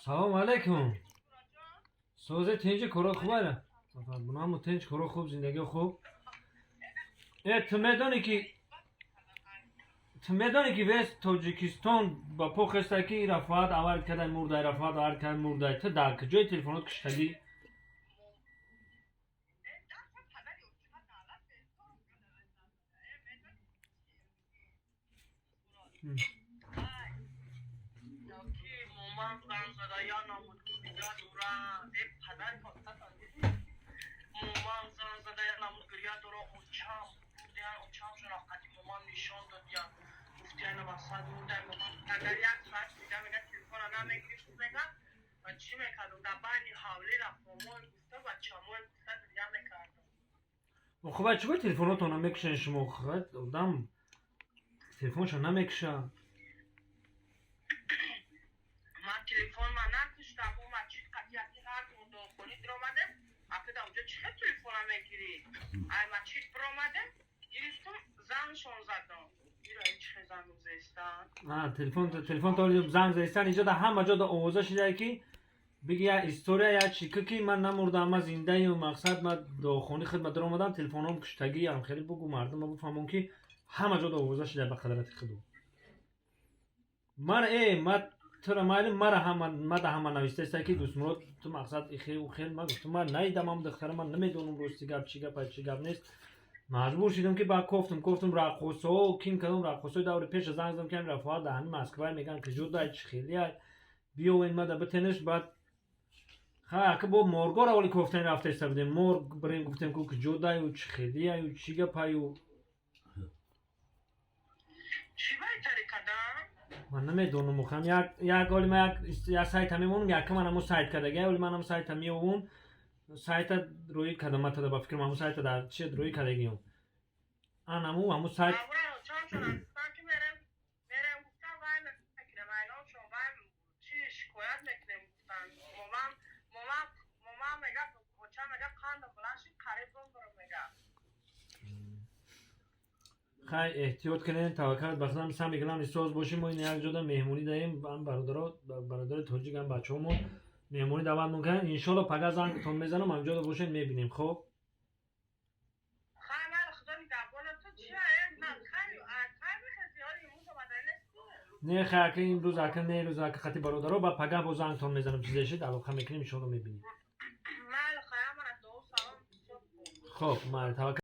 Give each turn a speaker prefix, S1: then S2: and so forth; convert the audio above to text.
S1: Салом алейкум. Созе, тинҷи, коро хуб? Бунамо, тинҷ, коро хуб, зиндагио хуб. Э, ту медонӣ, ки весь Тоҷикистон ба по хеста, ки Рафоат авария кардай, мурдай, Рафоат авария кардай, мурдай. Ту дар куҷои телефонот киштагӣ? Хуб, чӣ бои телефонотон намекушен шумо? Одам телефоншо намекуша.
S2: Ман телефон ма накуштам. Мо масҷид қатияти ҳар дохони диромадем. Акида унҷо чӣ хел телефона мегирӣ? Ай масҷид биромадем, гирифтум, зангшон задам. Ира чӣ хел занг зестан?
S1: Телефон то занг зестан. Инҷо да ҳама ҷо да овоза шидае, ки биги я история, я чӣ ки ман намурдам, ман зиндаем, мақсад, ман дохони хидмат даромадам, телефоном куштагӣ. Ам хеле бугу, мардума бифаҳмон, ки ҳама ҷо да овоза шида. Ба қадрати худу ман ма тура майли, мара ҳама мада ҳама навиштаиста, ки Дӯстмурод, ту мақсад ихел хел. Ман гуфтам, ман наидам ам духтара, ман намедонам, рости гап чӣ гап, чӣ гап нест. Маҷбур шидам, ки ба кофтум, кофтум, раққосҳо ким кадом раққосҳои даври пеша занг задам, ки ҳами Рафоат дар ҳами Москвай, меган, ки ҷудай, чӣ хелиай, биёвен, мада битенеш. Баъд ха, ака, бо моргора оли кофтан рафтаиста будем, морг бирем, гуфтем, ку куҷодаю, чӣ хелияю, чӣ гапаю.
S2: Чӣ байтари кадам?
S1: Ман намедонам, охам як оли ма як сайта мемонам, якка ман ҳамо сайт кардага, оли ман ҳамо сайта меовум, сайта рӯи кардам, ма тада ба фикрам ҳамо сайта дар чи рӯи кардагиём, ан ҳаму сайт.
S2: Чанд ки мерем, гуфтам, вай мекунем, айноншон, вай чи шикоят мекунем, гуфтан. Момам мега, очам мега, қанда баланд шид, қариб бумбурам, мега.
S1: Хай, эҳтиёт кунем, таваккал ба худам, сами главный соз бошем. Мо ин як ҷода меҳмонӣ даем, ҳам бародаро, бародари тоҷик, ҳам бачаҳомон меҳмонӣ даъватмон кардем. Иншолло, пага зангтон мезанам, ҳамҷода бошем, мебинем, хоб.
S2: Хай, ман худо нигаҳбона. Ту чи хай, хай мехези, ҳоли имрӯз омаданӣ нестӣ?
S1: Не, хай, ака, имрӯз, ака, не, имрӯз, ака, хати бародаро, ба пага бо зангтон мезанам, чизе шид, алоқа мекунем, иншолло, мебинем.
S2: Майли, хай, амана дуо, салом бисёр.
S1: Хоб, майли, таваккал.